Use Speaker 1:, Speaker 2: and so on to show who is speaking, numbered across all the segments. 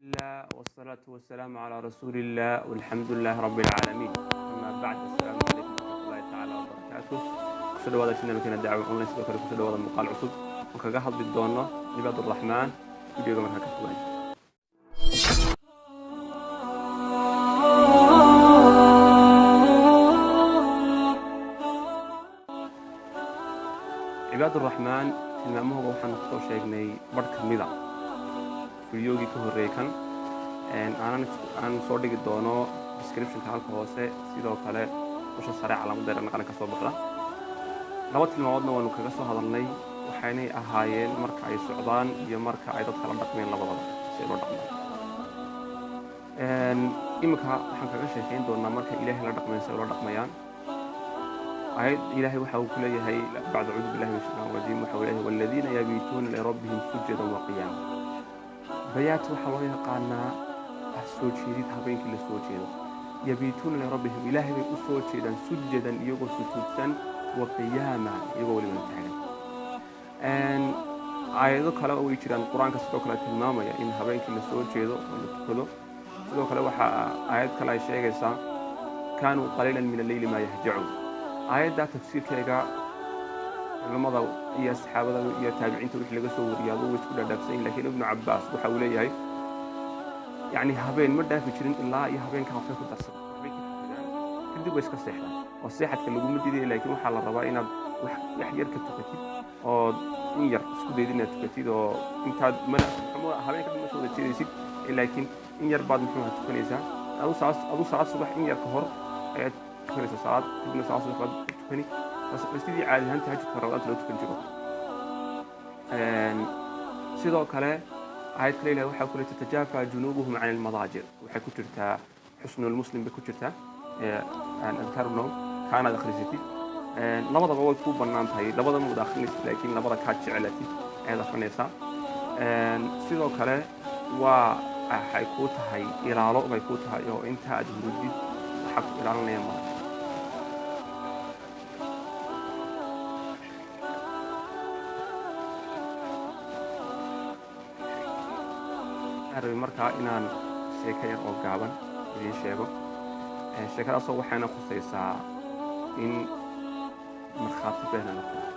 Speaker 1: الله والصلاة والسلام على رسول الله والحمد لله رب العالمين، أما بعد، السلام عليكم ورحمة الله تعالى وبركاته. Kusoo dhawaada channelkeena Dacwo Online. Sidoo kale kusoo dhawaada muuqaal cusub oo kaga hadli doono cibaad uraxmaan. Videoga markaa ka fogaan. Cibaad uraxmaan tilmaamahooga waxaanu kusoo sheegnay barh ka mida fideogii ka horreeyay kan aanan aan soo dhigi doono descriptionka halka hoose, sidoo kale dusha sare calaamadda yaran ka soo baxda. Laba tilmaamoodna waanu kaga soo hadalnay, waxaynay ahaayeen marka ay socdaan iyo marka ay dadka la dhaqmeen, labadaba si ay loo dhaqmaan. Iminka waxaan kaga sheekayn doonaa marka Ilaahay la dhaqmeen si ay ula dhaqmayaan. Aayad Ilaahay waxa uu ku leeyahay bacda acuudu billahi min shaytaan rajiim, waxa uu leeyahay: "Waladiina yabiituuna lirabbihim sujadan wa qiyaama." Bayaat waxaa loo yaqaanaa soo jeedid, habeenkii la soo jeedo. Yabiituuna lirabbihim, Ilaahay bay u soo jeedaan, sujadan, iyagoo sujuudsan, wa qiyaama, iyagoo welibana taagan. Aayado kale oo way jiraan Qur-aanka sidoo kale tilmaamaya in habeenkii la soo jeedo oo la tukado. Sidoo kale waxaa aayad kale ay sheegaysaa: "Kaanuu qaliilan min alleyli maa yahjacuun." Aayaddaa tafsiirkeega culimmada iyo saxaabada iyo taabiciinta wixii laga soo wariyay aduu way isku dhaadhaafsan yihin, lakiin Ibnu Cabbaas waxa uu leeyahay, yacni habeen ma dhaafi jirin ilaa iyo habeenkan waxbay ku darsadaan, waxbay ka tukadaan, kadib way iska seexdaan. Oo seexadka laguma diidaya, laakiin waxaa la rabaa inaad wax yar ka tukatid oo in yar isku daydid inaad tukatid, oo intaad mana habeenka dhan ma soo wada jeedaysid, laakiin in yar baad muxuuha tukanaysaa. Adu salaad subax in yar ka hor ayaad tukanaysaa salaad, kadibna salaad subax baad tukani sidii caadi ahaan tahajudka Ramadaanta loo tukan jiro. Sidoo kale aayad kale Ilahi waxaa ku leey "tatajaafa junuubuhum can almadaajic", waxay ku jirtaa Xusnulmuslim bay ku jirtaa, adkaaru nowm kaanaad akhrisatid. Labadaba way ku bannaan tahay, labadaba wada akhrinaysid, laakiin labada kaad jeclatid ayaad akhrinaysaa. Sidoo kale waa waxay kuu tahay ilaalo bay kuu tahay, oo inta aad hurudid waxaa ku ilaalinaya mala. Waxaan rabay markaa inaan sheeko yar oo gaaban idiin sheego. Sheekadaasoo waxayna khusaysaa in markhaati beena la furo.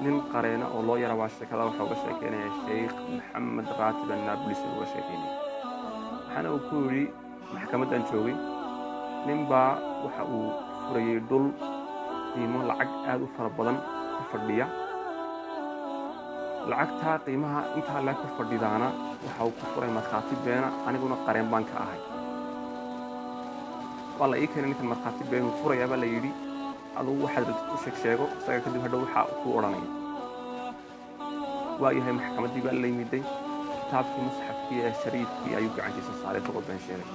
Speaker 1: Nin qareena oo loo yara baa sheekada waxa uga sheekeynaya Sheikh Maxamed Raatib Annaabulisi uga sheekeynaya. Waxaana uu ku yidhi: maxkamaddan joogay, nin baa waxa uu furayay dhul qiimo lacag aad u fara badan ku fadhiya. Lacagtaa qiimaha intaa lee ku fadhidaana waxa uu ku furay markhaati beena, aniguna qareen baan ka ahay. Waa la ii keenay ninkan markhaati beenuu furayaa baa la yidhi. Adugu waxaad rabtid u sheeg sheego isaga, kadib hadhow waxaa kuu odhanaya. Waa yahay, maxkamaddii baa la yimiday. Kitaabkii musxafkii ee shariifkii ayuu gacantiisa saaray isagoo been sheegay.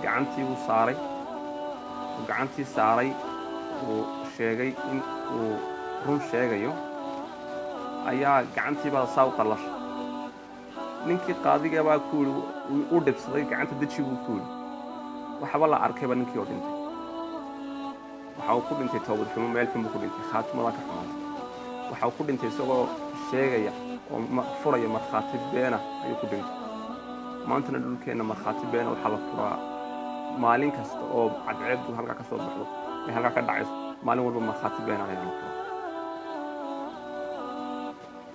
Speaker 1: Gacantii buu saaray, uu gacantii saaray, uu sheegay in uu run sheegayo, ayaa gacantii baa saa u qallashay. Ninkii qaadiga baa ku yidhi, u dhibsaday, gacanta deji buu ku yidhi. Waxba la arkayba ninkii oo dhintay. Waxa uu ku dhintay toobad xumo, meel xun buu ku dhintay, khaatimadaa ka xumaatay. Waxa uu ku dhintay isagoo sheegaya oo furaya markhaati beena ayuu ku dhintay. Maantana dhulkeenna markhaati beena waxaa la furaa maalin kasta oo cadceeddu halkaa ka soo baxdo ay halkaa ka dhacayso. Maalin walba markhaati beena ayaa la furaa.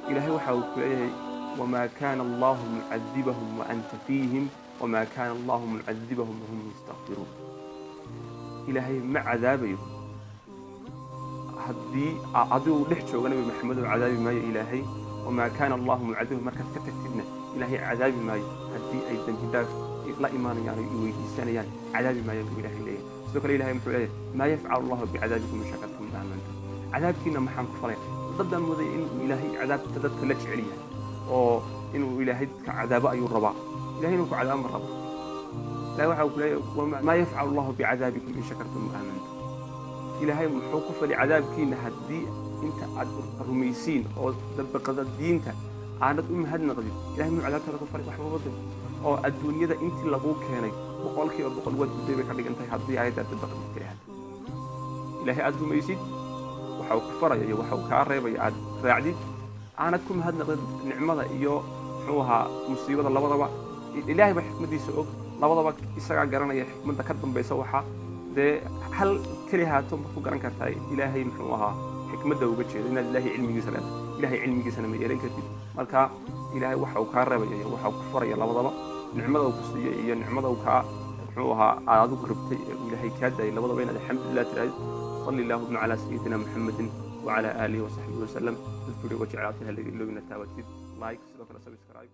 Speaker 1: Ilaahay waxa uu ku leeyahay: "Wamaa kaana Allahu mucadibahum wa anta fiihim, wamaa kaana Allahu mucadibahum wahum yastakfiruun." Ilaahay ma cadaabayo haddii uu dhex joogo Nabi Maxamed oo cadaabi maayo Ilaahay. "Wamaa kaana Allahu mucadibahum", markaad ka tagtidna Ilaahay cadaabi maayo. Haddii ay dembi dhaaf la imaanayaan oo i weydiisanayaan, cadaabi maayaan buu Ilahay leeyahay. Sidoo kale Ilahay muxuu leeyahay: "Maa yafcalu Allahu bicadaabikum in shakartum aamantum." Cadaabkiina maxaan ku falaya? Dad baan moodaya inuu Ilaahay cadaabta dadka la jecel yahay oo inuu Ilaahay dadka cadaabo ayuu rabaa. Ilahay inuu ku cadaabo ma rabo. Ilahay waxa uu ku leeyahay: "Maa yafcalu Allahu bicadaabikum in shakartum aamantum." Ilaahay muxuu ku fali cadaabkiina haddii inta aad rumaysiin oo dabaqada diinta aanad u mahadnaqdin? Ilahay muxuu cadaabtaada ku falay? Waxba wada oo adduunyada intii laguu keenay 100% waad gudday bay ka dhigan tahay haddii aayaddaad dabaqdid tiraahdo. Ilaahay aad rumaysid, waxa uu ku faraya iyo waxa uu kaa reebaya aad raacdid, aanad ku mahadnaqdid nicmada iyo Muxuu ahaa musiibada? Labadaba Ilaahay baa xikmaddiisa og, labadaba isagaa garanaya xikmadda ka dambaysa. Waxaa dee hal keli haato ma ku garan kartaa Ilaahay muxuu ahaa xikmadda uga jeedo inaad Ilaahay cilmigiisa leedahay. Ilaahay cilmigiisana ma yeelan kartid. Marka Ilaahay waxa uu kaa reebaya iyo waxa uu ku faraya labadaba, nicmada uu ku siiyey iyo nicmada uu kaa muxuu ahaa aad adigu rabtay ee uu Ilaahay kaa daayay, labadaba inaad alxamdulilah tirahdid. Salli allahuma calaa sayidina Muxamedin wacala aalihi wasaxbihi wasalam. Dad video jeclaatay ha laga iloobina taabatid like, sidoo kale subscribe.